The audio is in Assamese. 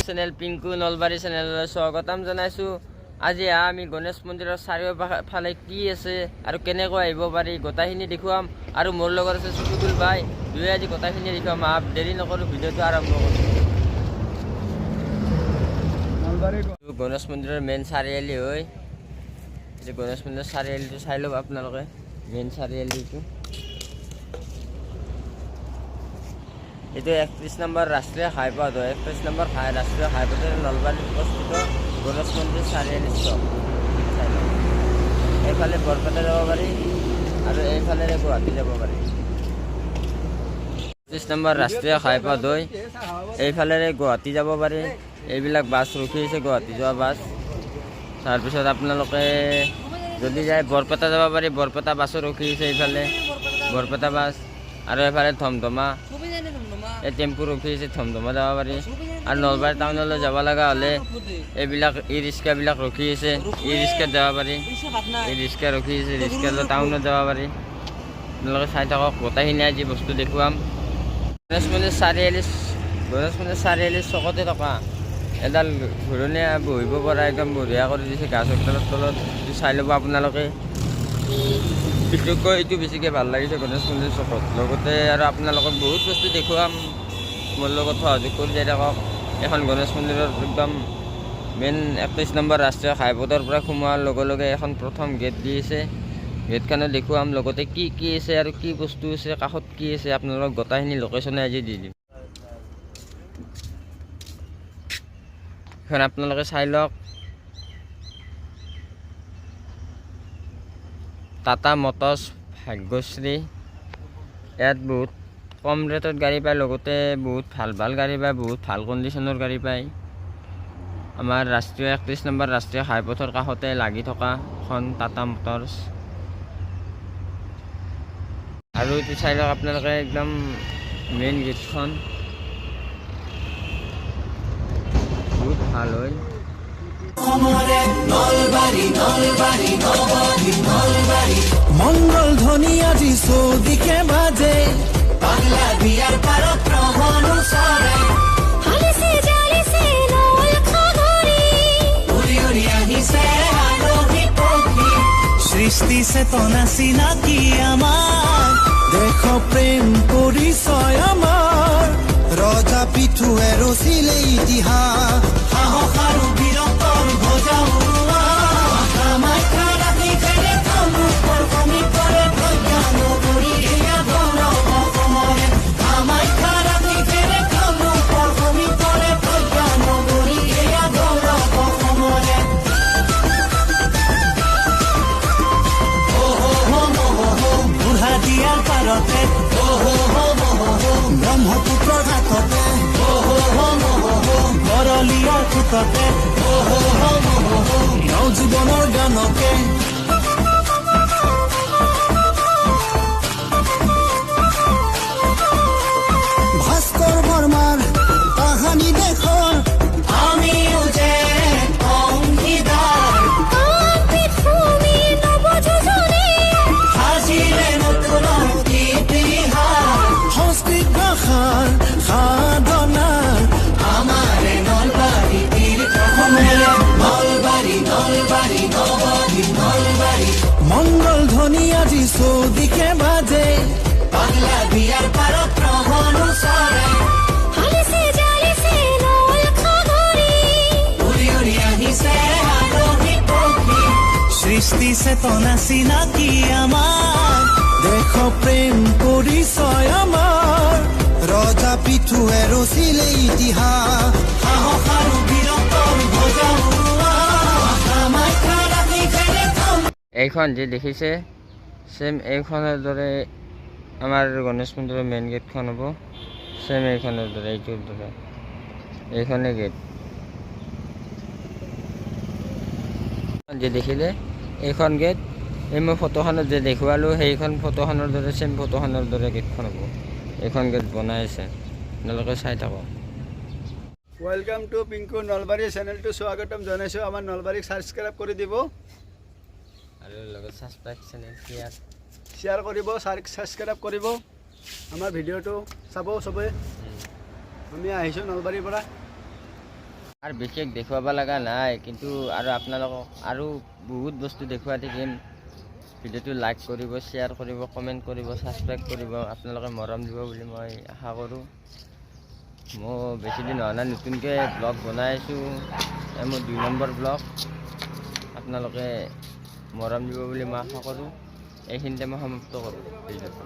চেনেল পিংকু নলবাৰী চেনেললৈ স্বাগতম জনাইছোঁ। আজি আমি গণেশ মন্দিৰৰ চাৰিওফালে কি আছে আৰু কেনেকৈ আহিব পাৰি গোটেইখিনি দেখুৱাম। আৰু মোৰ লগত আছে চুকুতুল ভাই, দুয়ে আজি গোটেইখিনি দেখুৱাম। আপ দেৰি নকৰোঁ, ভিডিঅ'টো আৰম্ভ কৰোঁ। গণেশ মন্দিৰৰ মেইন চাৰিআলি হয় এইটো। গণেশ মন্দিৰৰ চাৰিআলিটো চাই ল'ব আপোনালোকে, মেইন চাৰিআলিটো। এইটো 31 নম্বৰ ৰাষ্ট্ৰীয় ঘাইপথ হয়। 31 নম্বৰ ৰাষ্ট্ৰীয় ঘাইপথৰ নলবাৰীত অৱস্থিত গণেশ মন্দিৰ চাৰিআলি চক। চাই লওক, এইফালে বৰপেটা যাব পাৰি আৰু এইফালেৰে গুৱাহাটী যাব পাৰি। 31 নম্বৰ ৰাষ্ট্ৰীয় ঘাইপথ হয়, এইফালেৰে গুৱাহাটী যাব পাৰি। এইবিলাক বাছ ৰখি আছে, গুৱাহাটী যোৱা বাছ। তাৰপিছত আপোনালোকে যদি যায় বৰপেটা যাব পাৰি, বৰপেটা বাছো ৰখি আছে এইফালে, বৰপেটা বাছ। আৰু এইফালে ধমধমা, এই টেম্পু ৰখি আছে, ধমধমা যাব পাৰি। আৰু নলবাৰী টাউনলৈ যাব লগা হ'লে এইবিলাক ই ৰিক্সাবিলাক ৰখি আছে, ই ৰিক্সাত যাব পাৰি। ই ৰিক্সা ৰখি আছে, ৰিক্সাত টাউনত যাব পাৰি। আপোনালোকে চাই থাকক, গোটেইখিনি আজি বস্তু দেখুৱাম। গণেশ মন্দিৰ চাৰিআলি, গণেশ মন্দিৰ চাৰিআলি চকতে থকা এডাল ঘূৰণীয়া বহিব পৰা একদম বঢ়িয়া কৰি দিছে গাছ এডালৰ তলত, এইটো চাই ল'ব আপোনালোকে। বিশেষকৈ এইটো বেছিকৈ ভাল লাগিছে গণেশ মন্দিৰ চকত। লগতে আৰু আপোনালোকক বহুত বস্তু দেখুৱাম, মোৰ লগত সহযোগ কৰি যাই থাকক। এখন গণেশ মন্দিৰৰ একদম মেইন 31 নম্বৰ ৰাষ্ট্ৰীয় ঘাইপথৰ পৰা সোমোৱাৰ লগে লগে এখন প্ৰথম গেট দিছে, গেটখনো দেখুৱাম। লগতে কি কি আছে আৰু কি বস্তু আছে, কাষত কি আছে, আপোনালোকক গোটেইখিনি লোকেশ্যনে আজি দি দিম। এখন আপোনালোকে চাই লওক, টাটা মটৰ্ছ ভাগ্যশ্ৰী। ইয়াত বহুত কম ৰেটত গাড়ী পায়, লগতে বহুত ভাল ভাল গাড়ী পায়, বহুত ভাল কণ্ডিশ্যনৰ গাড়ী পায়। আমাৰ ৰাষ্ট্ৰীয় 31 নম্বৰ ৰাষ্ট্ৰীয় ঘাইপথৰ কাষতে লাগি থকা এখন টাটা মটৰ্ছ। আৰু এইটো চাই লওক আপোনালোকে, একদম মেইন গেটখন বহুত ভাল হয়। মংগল ধ্বনি আজি চৌদিশে বাজে, পাগলা দিয়াৰ পাৰত ৰহণো চৰাই উৰি উৰি আহিছে আলহী পক্ষী। সৃষ্টি চেতনা চিনাকি আমাৰ, দেশ প্ৰেম পৰিচয় আমাৰ। ৰজা পিঠুৱে ৰচিলে ইতিহাস, সাহস আৰু বীৰত্বৰ ধ্বজা উৰুৱা। কামাখ্যা ৰাখি খেলে কামৰূপৰ সমীপৰে, প্ৰজ্ঞা নগৰী এয়া গৌৰৱ অসমৰে। কামাখ্যা ৰাখি খেলে কামৰূপৰ সমীপৰে, প্ৰজ্ঞা নগৰী এয়া গৌৰৱ অসমৰে। বুঢ়া দিয়াৰ পাৰতে, ব্ৰহ্মপুত্ৰৰ ঘাটতে, বৰলীয়াৰ খুটতে, নৱজীৱনৰ গানকে। ভাস্কৰ বৰ্মাৰ কাহানী দেশৰ, আমিও যে অংশীদাৰ। সাজিলে নতুন ইতিহাস, সংস্কৃত ভাষাৰ সাধনাৰ। আমাৰে নলবাৰী তীৰ্থ অসমৰে, নলবাৰী নলবাৰী নৱদ্বীপ নলবাৰী। মংগল ধ্বনি আজি চৌদিশে বাজে, পাগলা দিয়াৰ পাৰত ৰহণো চৰাই উৰি উৰি আহিছে আলহী পক্ষী। সৃষ্টি চেতনা চিনাকি আমাৰ, দেশ প্ৰেম পৰিচয় আমাৰ। ৰজা পিঠুৱে ৰচিলে ইতিহাস, সাহস আৰু বীৰত্বৰ ধ্বজা উৰুৱা। কামাখ্যা ৰাখি খেলে এইখন যে দেখিছে, ছেম এইখনৰ দৰে আমাৰ গণেশ মন্দিৰৰ মেইন গেটখন হ'ব। ছেম এইখনৰ দৰে, এইটোৰ দৰে এইখনে গেট যে দেখিলে, এইখন গেট। এই মই ফটোখনত যে দেখুৱালোঁ, সেইখন ফটোখনৰ দৰে ছেম ফটোখনৰ দৰে গেটখন হ'ব। এইখন গেট বনাই আছে, আপোনালোকে চাই থাকক। Welcome to Pinku Nalbari চেনেলটো স্বাগতম জনাইছোঁ। আমাৰ নলবাৰীক ছাবস্ক্ৰাইব কৰি দিব আৰু লগত ছাবস্ক্ৰাইব চেনেল শ্বেয়াৰ শ্বেয়াৰ কৰিব, ছাবস্ক্ৰাইব কৰিব। আমাৰ ভিডিঅ'টো চাব চবে। আমি আহিছোঁ নলবাৰীৰ পৰা। আৰু বিশেষ দেখুৱাব লগা নাই, কিন্তু আৰু আপোনালোকক আৰু বহুত বস্তু দেখুৱাই থাকিম। ভিডিঅ'টো লাইক কৰিব, শ্বেয়াৰ কৰিব, কমেণ্ট কৰিব, ছাবস্ক্ৰাইব কৰিব। আপোনালোকে মৰম দিব বুলি মই আশা কৰোঁ। মই বেছি দিন হোৱা নাই, নতুনকৈ ব্লগ বনাই আছোঁ। এই মোৰ 2 নম্বৰ ব্লগ। আপোনালোকে মৰম দিব বুলি মই আশা কৰোঁ। এইখিনিতে মই সমাপ্ত কৰোঁ ভিডিঅ'টো।